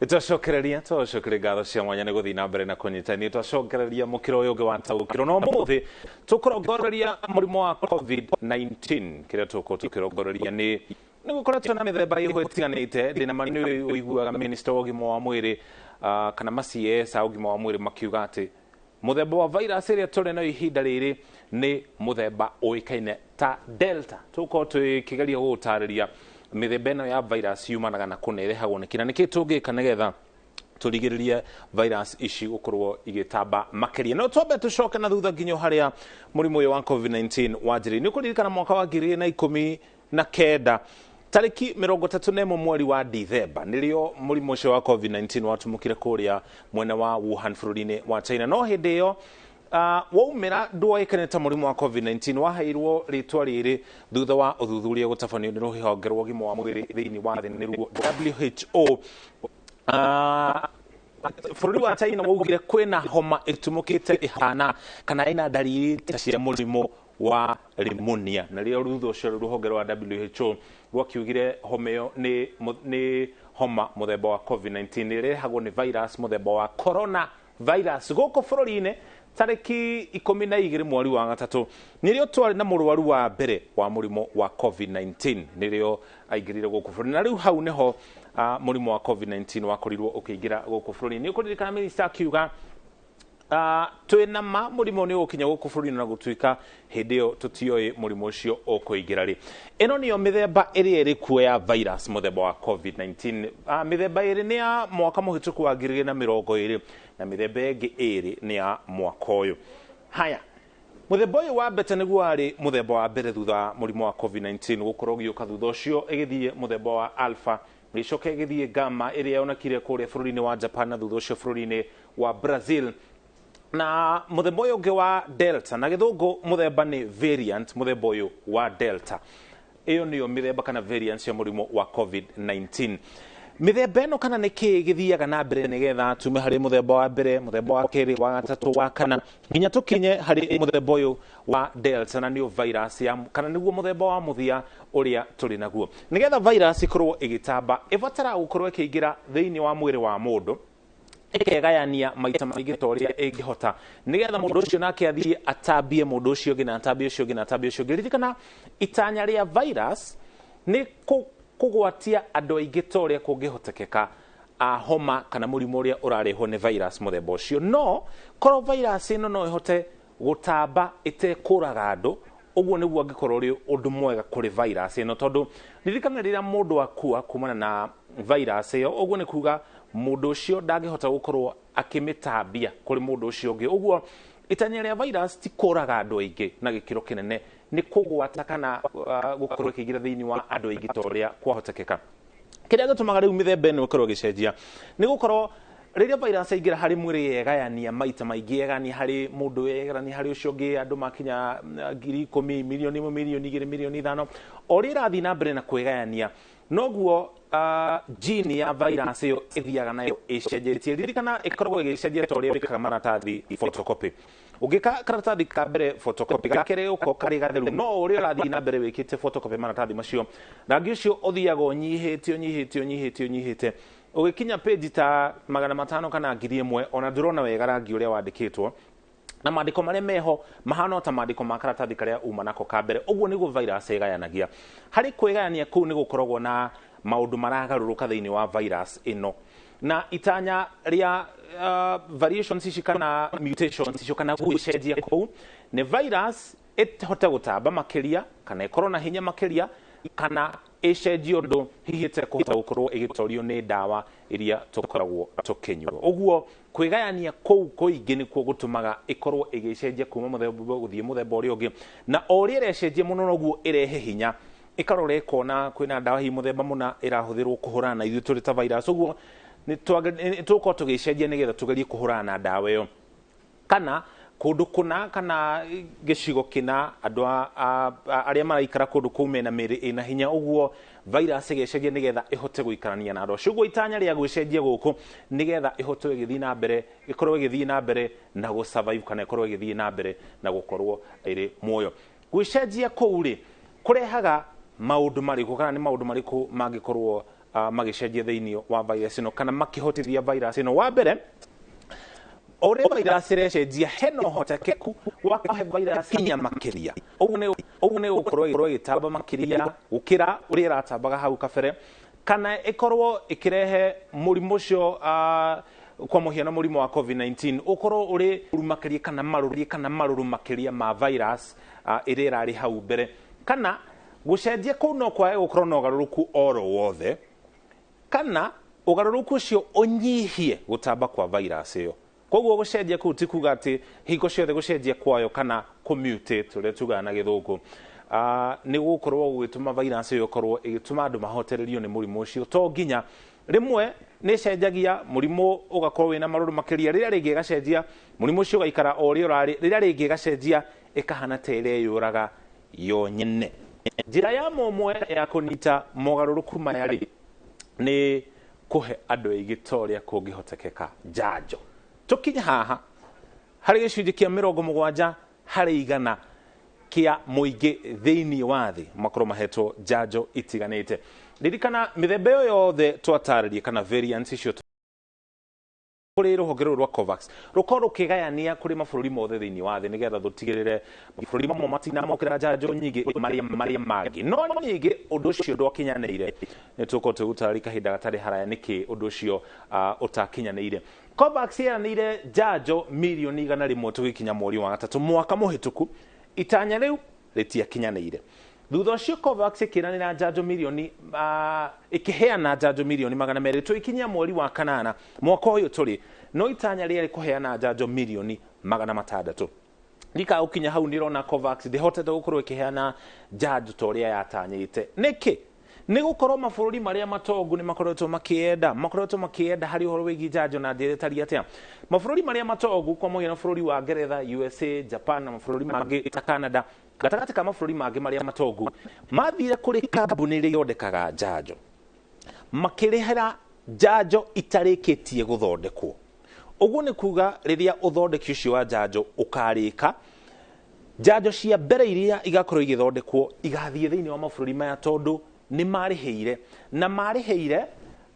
Twacokereria twacokereria ngatho cia mwanya nĩ gũthiĩ na mbere na kũnyitania. Twacokereria mũkĩra ũyũ ũngĩ wa taũkĩrwo no mũthĩ tũkũrongoreria mũrimũ wa COVID-19. Kĩrĩa tũgũkorwo tũkĩrongoreria nĩ gũkoretwo na mĩthemba ĩho ĩtiganĩte. Ndĩna ma nĩ ũiguaga minister wa ũgima wa mwĩrĩ kana ma CS a ũgima wa mwĩrĩ makiuga atĩ mũthemba wa virus ĩrĩa tũrĩ nayo ihinda rĩrĩ nĩ mũthemba ũĩkaine ta Delta. Tũgũkorwo tũkĩgeria gũgũtarĩria mĩthemba ĩno ya virus yumanaga na kũna ĩrehagwo nĩkĩ na nĩkĩ tũngĩka nĩgetha tũrigĩrĩrie virus ici gũkorwo igĩtamba makĩria. No twambe tũcoke na thutha nginya harĩa mũrimũ ũyũ wa COVID-19 wanjĩrĩirie. Nĩ ũkũririkana mwaka wa 2019 tarĩki 31 mweri wa Dithemba nĩrĩo mũrimũ ũcio wa COVID-19 watumũkire kũrĩa mwena wa Wuhan bũrũri-inĩ wa China. No hĩndĩ ĩyo waumĩra ndwoĩkaine ta mũrimũ wa COVID-19, waheirwo rĩtwa rĩrĩ thutha wa ũthuthuria gũtabanio nĩ rũhonge rwa ũgima wa mwĩrĩ thĩinĩ wa thĩ nĩruo WHO. Bũrũri wa China waugire kwĩna homa ĩtumũkĩte ĩhana kana ĩna ndariri ta cia mũrimũ wa pneumonia, na rĩo thutha ũcio rũhonge rwa WHO rwakiugire homa ĩyo nĩ homa mũthemba wa COVID-19 ĩrehagwo nĩ virus mũthemba wa corona virus. Gũkũ bũrũri-inĩ tarĩki 12 mweri wa gatatũ nĩrĩo twarĩ na mũrwaru wa mbere wa mũrimũ wa COVID-19, nĩrĩo aingĩrire gũkũ bũrũri, na rĩu hau nĩho mũrimũ wa COVID-19 wakorirwo ũkĩingĩra gũkũ bũrũri. Nĩ ũkũririkana minister akiuga twĩna ma mũrimũ nĩ ũgũkinya gũkũ bũrũri-inĩ, na gũtuĩka hĩndĩ ĩyo tũtioĩ mũrimũ ũcio ũkũingĩra rĩ. Ĩno nĩyo mĩthemba ĩrĩa ĩrĩ kuo ya virus mũthemba wa COVID-19. Mĩthemba ĩrĩ nĩ ya mwaka mũhĩtũku wa 2020 na mĩthemba ĩngĩ ĩrĩ nĩ ya mwaka ũyũ. Haya, mũthemba ũyũ wa beta nĩguo warĩ mũthemba wa mbere thutha wa mũrimũ wa COVID-19 gũkorwo ũgĩũka. Thutha ũcio ĩgĩthiĩ mũthemba wa alpha, ĩgĩcoka ĩgĩthiĩ gamma ĩrĩa yonekire kũrĩa bũrũri-inĩ wa Japan na thutha ũcio bũrũri-inĩ wa Brazil, na mũthemba ũyũ ũngĩ wa Delta, na gĩthũngũ mũthemba nĩ variant, mũthemba ũyũ wa Delta. Ĩyo nĩyo mĩthemba kana variants ya mũrimũ wa COVID-19. Mĩthemba ĩno kana nĩ kĩĩ gĩthiaga na mbere nĩgetha tume harĩ mũthemba wa mbere, mũthemba wa kerĩ, wa gatatũ, wa kana nginya tũkinye harĩ mũthemba ũyũ wa Delta, na nĩyo virus ya kana nĩguo mũthemba wa mũthia ũrĩa tũrĩ naguo. Nĩgetha virus ĩkorwo ĩgĩtamba ĩbataraga gũkorwo ĩkĩingĩra thĩinĩ wa mwĩrĩ wa mũndũ, ĩkegayania maita maingĩ ta ũrĩa ĩngĩhota nĩgetha mũndũ ũcio nake athiĩ atambie mũndũ ũcio ũngĩ na atambie ũcio ũngĩ na atambie ũcio ũngĩ. Ririkana itanya rĩa virus nĩ kũgwatia andũ aingĩ ta ũrĩa kũngĩhotekeka a homa kana mũrimũ ũrĩa ũrarehwo nĩ virus mũthemba ũcio. No korwo virus ĩno no ĩhote gũtamba ĩtekũraga andũ, ũguo nĩguo angĩkorwo ũrĩ ũndũ mwega kũrĩ virus ĩno, tondũ ririkana rĩrĩa mũndũ akua kumana na virus ĩyo, ũguo nĩ kuga mũndũ ũcio ndangĩhota gũkorwo akĩmĩtambia kũrĩ mũndũ ũcio ũngĩ. Ũguo itanya rĩa virus ti kũraga andũ aingĩ na gĩkĩro kĩnene, nĩ kũgwata kana gũkorwo ĩkĩingĩra thĩinĩ wa andũ aingĩ ta ũrĩa kwahotekeka. Kĩrĩa gĩtũmaga rĩu mĩthemba ĩno ĩkorwo ĩgĩcenjia nĩ gũkorwo rĩrĩa virus yaingĩra harĩ mwĩrĩ yegayania maita maingĩ, yegayania harĩ mũndũ, yegayania harĩ ũcio ũngĩ, andũ makinya 10,000, 1,000,000, 2,000,000, 5,000,000, o ũrĩa ĩrathiĩ na mbere na kwĩgayania noguo gene ya virus ĩyo ĩthiaga nayo ĩcenjetie. Ririkana ĩkoragwo ĩgĩcenjia ta ũrĩa wĩkaga maratathi photocopy. Ũngĩka karatathi ka mbere photocopy, ga kerĩ gũkorwo karĩ gatheru, no ũrĩa ũrathiĩ na mbere wĩkĩte photocopy maratathi macio, rangi ũcio ũthiaga ũnyihĩte ũnyihĩte ũnyihĩte ũnyihĩte, ũgĩkinya page ta 500 kana 1,000 ona ndũrona wega rangi ũrĩa wandĩkĩtwo, na maandĩko marĩa meho mahana ta maandĩko ma karatathi karĩa uma nako ka mbere. Ũguo nĩguo virus ĩgayanagia. Harĩ kwĩgayania kũu nĩ gũkoragwo na maũndũ maragarũrũka thĩinĩ wa virus ĩno, na itanya rĩa variations ici kana mutations icio kana gwĩcenjia kũu nĩ virus ĩhote gũtamba makĩria kana ĩkorwo na hinya makĩria kana ĩcenjie ũndũ hihi ĩtekũhota gũkorwo ĩgĩtorio nĩ ndawa iria tũkoragwo tũkĩnyua. Ũguo kwĩgayania kũu kũingĩ nĩkuo gũtũmaga ĩkorwo ĩgĩcenjia kuma mũthemba ũmwe gũthiĩ mũthemba ũrĩa ũngĩ, na o ũrĩa ĩrecenjia mũno noguo ĩrehe hinya, ĩkarora ĩkona kwĩna ndawa hihi mũthemba mũna ĩrahũthĩrwo kũhũrana na ithuĩ tũrĩ ta virus. Ũguo nĩ tũgũkorwo tũgĩcenjia nĩgetha tũgerie kũhũrana na ndawa ĩyo, kana kũndũ kũna kana gĩcigo kĩna andũ arĩa maraikara kũndũ kũu mena mĩĩrĩ ĩna hinya, ũguo virus ĩgecenjia nĩgetha ĩhote gũikarania na andũ acio. Ũguo itanya rĩa gwĩcenjia gũkũ nĩgetha ĩhote ĩgĩthiĩ na mbere, ĩkorwo ĩgĩthiĩ na mbere na gũ survive kana ĩkorwo ĩgĩthiĩ na mbere na gũkorwo ĩrĩ muoyo. Gwĩcenjia kũu rĩ kũrehaga maũndũ marĩkũ kana nĩ maũndũ marĩkũ mangĩkorwo magĩcenjia thĩinĩ wa virus ĩno kana makĩhotithia virus ĩno. Wa mbere, ũrĩa virus ĩrecenjia hena ũhotekeku wa kũhe virus hinya makĩria, ũguo nĩ gũkorwo ĩgĩtamba makĩria gũkĩra ũrĩa ĩratambaga hau kabere, kana ĩkorwo ĩkĩrehe mũrimũ ũcio, kwa mũhiano mũrimũ wa COVID-19 ũkorwo ũrĩ mũru makĩria kana marũrũ makĩria ma virus ĩrĩa ĩrarĩ hau mbere, kana gũcenjia kũu no kwage gũkorwo na ũgarũrũku oro wothe, kana ũgarũrũku ũcio ũnyihie gũtamba kwa virus ĩyo. Koguo gũcenjia kũu ti kuga atĩ hingo ciothe gũcenjia kwayo kana kũmutate ũrĩa tugaga na gĩthũngũ, nĩ gũkorwo gũgĩtũma virus ĩyo ĩkorwo ĩgĩtũma andũ mahotererio nĩ mũrimũ ũcio. To nginya rĩmwe nĩ ĩcenjagia mũrimũ ũgakorwo wĩna marũrũ makĩria, rĩrĩa rĩngĩ ĩgacenjia mũrimũ ũcio ũgaikara o ũrĩa ũrarĩ, rĩrĩa rĩngĩ ĩgacenjia ĩkahana ta ĩreyũraga yo nyene. Njĩra ya mũmwe ya kũnyita mogarũrũku maya rĩ, nĩ kũhe andũ aingĩ ta ũrĩa kũngĩhotekeka njanjo. Tũkinye haha harĩ gĩcunjĩ kĩa 70% kĩa mũingĩ thĩinĩ wa thĩ makorwo mahetwo njanjo itiganĩte. Ririkana mĩthemba ĩyo yothe twatarĩria kana variants icio kũrĩ rũhonge rũrũ rwa COVAX rũkorwo rũkĩgayania kũrĩ mabũrũri mothe thĩinĩ wa thĩ nĩgetha rũtigĩrĩre mabũrũri mamwe matinamũkĩra njanjo nyingĩ marĩa mangĩ. No ningĩ ũndũ ũcio ndwakinyanĩire, nĩ tũgũkorwo tũgĩgũtarĩria kahinda gatarĩ haraya nĩkĩ ũndũ ũcio ũtakinyanĩire. COVAX yeranĩire njanjo mirioni 100 tũgĩkinya mweri wa gatatũ mwaka mũhĩtũku, itanya rĩu rĩtiakinyanĩire. Thutha ũcio COVAX ĩkĩranĩra njanjo mirioni ĩkĩheana njanjo mirioni 200 tũgĩkinyia mweri wa kanana mwaka ũyũ tũrĩ, no itanya rĩarĩ kũheana njanjo mirioni 600. Ndika ũkinya hau nĩrona COVAX ndĩhotete gũkorwo ĩkĩheana njanjo ta ũrĩa yatanyĩte. Nĩkĩ? Nĩ gũkorwo mabũrũri marĩa matongu nĩ makoretwo makĩenda harĩ ũhoro wĩgiĩ njanjo na njĩra ĩtariĩ atĩa. Mabũrũri marĩa matongu kwa mũhiano bũrũri wa Ngeretha, USA, Japan na mabũrũri mangĩ ta Canada, gatagatĩ ka mabũrũri mangĩ marĩa matongu mathire kũrĩ kambuni iria ithondekaga njanjo makĩrĩhĩra njanjo itarĩkĩtie gũthondekwo. Ũguo nĩ kuga rĩrĩa ũthondeki ũcio wa njanjo ũkarĩka, njanjo cia mbere iria igakorwo igĩthondekwo igathiĩ thĩinĩ wa mabũrũri maya tondũ nĩ marĩhĩire na marĩhĩire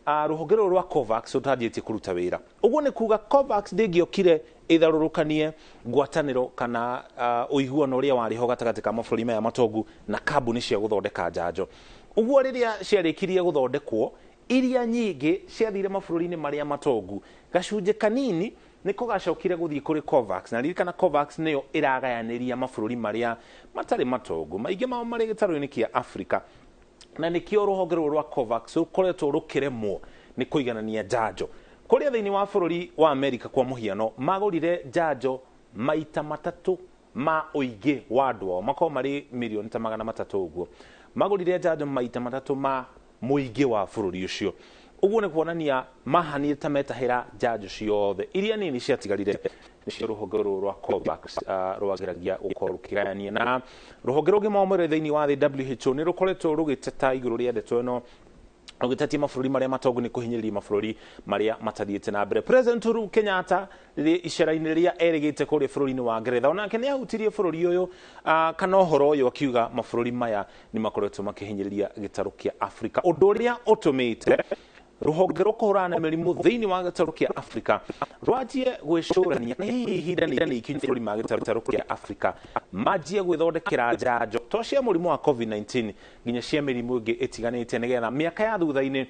rũhonge rũrũ rwa COVAX rũtanjĩtie kũruta wĩra. Ũguo nĩ kuga COVAX ndĩngĩokire ĩtharũrũkanie ngwatanĩro kana ũiguano ũrĩa warĩ ho gatagatĩ ka mabũrũri maya matongu na kambuni cia gũthondeka njanjo. Ũguo rĩrĩa ciarĩkirie gũthondekwo, iria nyingĩ ciathire mabũrũri-inĩ marĩa matongu, gacunjĩ kanini nĩko gacokire gũthiĩ kũrĩ COVAX. Na ririkana COVAX nĩyo ĩragayanĩria mabũrũri marĩa matarĩ matongu, maingĩ mao marĩ gĩtarũ-inĩ kĩa Afrika, na nĩkĩo rũhonge rũrũ rwa COVAX rũkoretwo rũkĩremwo nĩ kũiganania njanjo. Kũrĩa thĩinĩ wa bũrũri wa Amerika kwa mũhiano magũrire njanjo maita matatũ ma ũingĩ wa andũ ao, makorwo marĩ mirioni ta 300 ũguo, magũrire njanjo maita matatũ ma mũingĩ wa bũrũri ũcio. Ũguo nĩ kuonania mahanire ta metahĩra njanjo ciothe iria nini ciatigarire nĩcio rũhonge rũrũ rwa COVAX rwageragia gũkorwo rũkĩgayania. Na rũhonge rũngĩ mwamũre thĩinĩ wa thĩ WHO nĩ rũkoretwo rũgĩteta igũrũ rĩa ndeto ĩno, rũgĩtetia mabũrũri marĩa matongu nĩ kũhinyĩrĩria mabũrũri marĩa matathiĩte na mbere. President Uhuru Kenyatta rĩrĩa icera-inĩ rĩrĩa erĩgĩte kũrĩa bũrũri-inĩ wa Ngeretha, onake nĩ ahutirie bũrũri ũyũ kana ũhoro ũyũ akiuga mabũrũri maya nĩ makoretwo makĩhinyĩrĩria gĩtarũ kĩa Afrika, ũndũ ũrĩa ũtũmĩte rũhonge rwa kũhũrana na mĩrimũ thĩinĩ wa gĩtarũ kĩa Afrika rwanjie gwĩcũrania na hihi ihinda nĩ ikinyu bũrũri ma gĩtarũ kĩa Afrika manjie gwĩthondekera njanjo to cia mũrimũ wa COVID-19 nginya cia mĩrimũ ĩngĩ ĩtiganĩte, nĩgetha mĩaka ya thutha-inĩ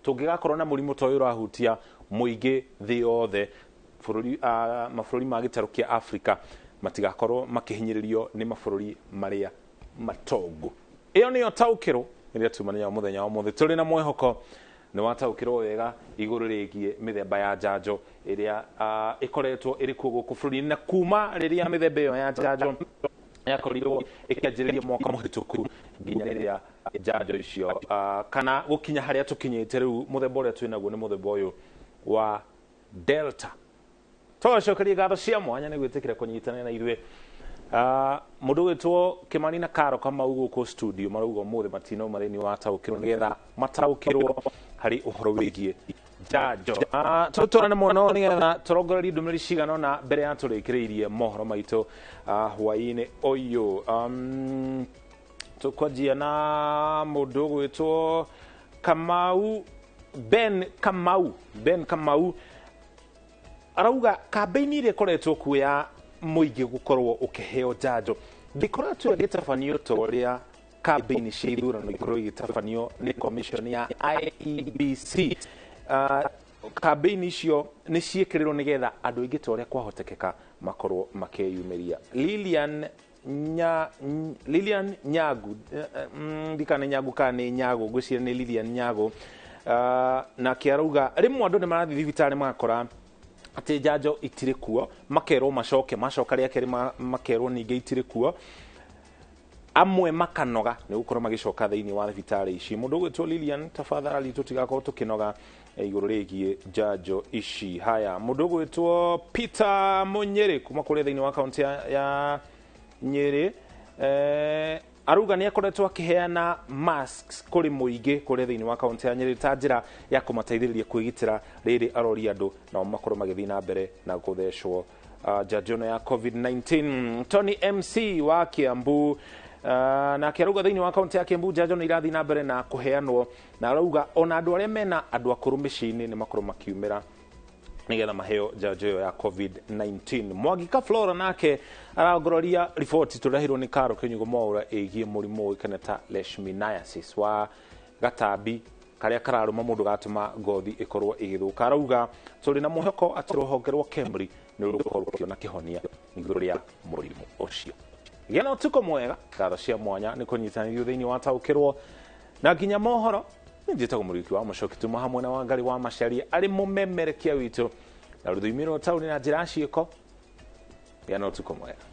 tũngĩgakorwo na mũrimũ ta ũyũ ũrahutia mũingĩ thĩ yothe, bũrũri mabũrũri ma gĩtarũ kĩa Afrika matigakorwo makĩhinyĩrĩrio nĩ mabũrũri marĩa matongu. Ĩyo nĩyo taũkĩrwo ĩrĩa tumania mũthenya wa ũmũthĩ. Tũrĩ na mwĩhoko nĩ wataũkĩrwo wega igũrũ rĩgiĩ mĩthemba ya njanjo ĩrĩa ĩkoretwo ĩrĩ kuo gũkũ bũrũri-inĩ, na kuma rĩrĩa mĩthemba ĩyo ya njanjo yakorirwo ĩkĩanjĩrĩria mwaka mũhĩtũku nginya rĩrĩa njanjo icio kana gũkinya harĩa tũkinyĩte rĩu, mũthemba ũrĩa twĩnaguo nĩ mũthemba ũyũ wa Delta. Tũgacokeria ngatho cia mwanya nĩ gwĩtĩkĩra kũnyitanĩra na ithuĩ. Mũndũ ũgwĩtwo Kimani na Karo Kamau gũkũ studio marauga ũmũthĩ matinauma thĩinĩ wa taũkĩrwo nĩgetha mataũkĩrwo harĩ ũhoro wĩgiĩ njanjo. Tũtwarane mũno nĩgetha tũrongorerie ndũmĩrĩri cigana ũna mbere ya tũrĩkĩrĩirie mohoro maitũ hwaĩ-inĩ ũyũ. Tũkwanjia na mũndũ ũgwĩtwo Kamau Ben Kamau Ben Kamau arauga kambĩini ĩrĩa ĩkoretwo kuo ya mũingĩ gũkorwo ũkĩheo njanjo ndĩkoretwo ĩgĩtabanio ta ũrĩa kambĩini cia ithurano ikorwo igĩtabanio nĩ commission ya IEBC. Kambĩini icio nĩ ciĩkĩrĩrwo nĩgetha andũ aingĩ ta ũrĩa kwahotekeka makorwo makĩyumĩria. Lilian Nya, Lilian Nyagu, ndikana Nyagu kana nĩ Nyagu, ngwĩciria nĩ Lilian Nyagu. Nake arauga rĩmwe andũ nĩ marathiĩ thibitarĩ magakora atĩ njanjo itirĩ kuo, makerwo macoke, macoka rĩa kerĩ makerwo ningĩ itirĩ kuo, amwe makanoga nĩ gũkorwo magĩcoka thĩinĩ wa thibitarĩ ici. Mũndũ ũgwĩtwo Lilian, tafadhali tũtigakorwo tũkĩnoga igũrũ rĩgiĩ njanjo ici. Haya, mũndũ ũgwĩtwo Peter Munyĩrĩ kuma kũrĩa thĩinĩ wa kaunti ya Nyĩrĩ, arauga nĩ akoretwo akĩheana masks kũrĩ mũingĩ kũrĩa thĩinĩ wa kaunti ya Nyĩrĩ ta njĩra ya kũmateithĩrĩria kwĩgitĩra rĩrĩ arori andũ nao makorwo magĩthiĩ na mbere na gũthecwo njanjo ĩno ya COVID-19. Tony MC wa Kiambu, nake arauga thĩinĩ wa kaunti ya Kiambu njanjo nĩ irathiĩ na mbere na kũheanwo, na arauga ona andũ arĩa mena andũ akũrũ mĩciĩ-inĩ nĩ makorwo makiumĩra nĩgetha maheo njanjo ĩyo ya COVID-19. Mwangika Flora nake arongororia riboti tũrehirwo nĩ Karo Kĩnyugo Mwaura ĩgiĩ mũrimũ ũĩkaine ta leishmaniasis wa gatambi karĩa kararũma mũndũ gatũma ngothi ĩkorwo ĩgĩthũka. Arauga tũrĩ na mwĩhoko atĩ rũhonge rwa KEMRI nĩ rũgũkorwo rũkĩona kĩhonia igũrũ rĩa mũrimũ ũcio. Gĩa na ũtukũ mwega, ngatho cia mwanya nĩ kũnyitanĩrio thĩinĩ wa taũkĩrwo na nginya mohoro. Njĩtagwo Mũriũki wa Mũcoki, tuma hamwe na Wangari wa Macharia arĩ mũmemerekia witũ na rũthiomi rwa taũni na njĩra ya ciĩko. Gĩa na ũtukũ mwega.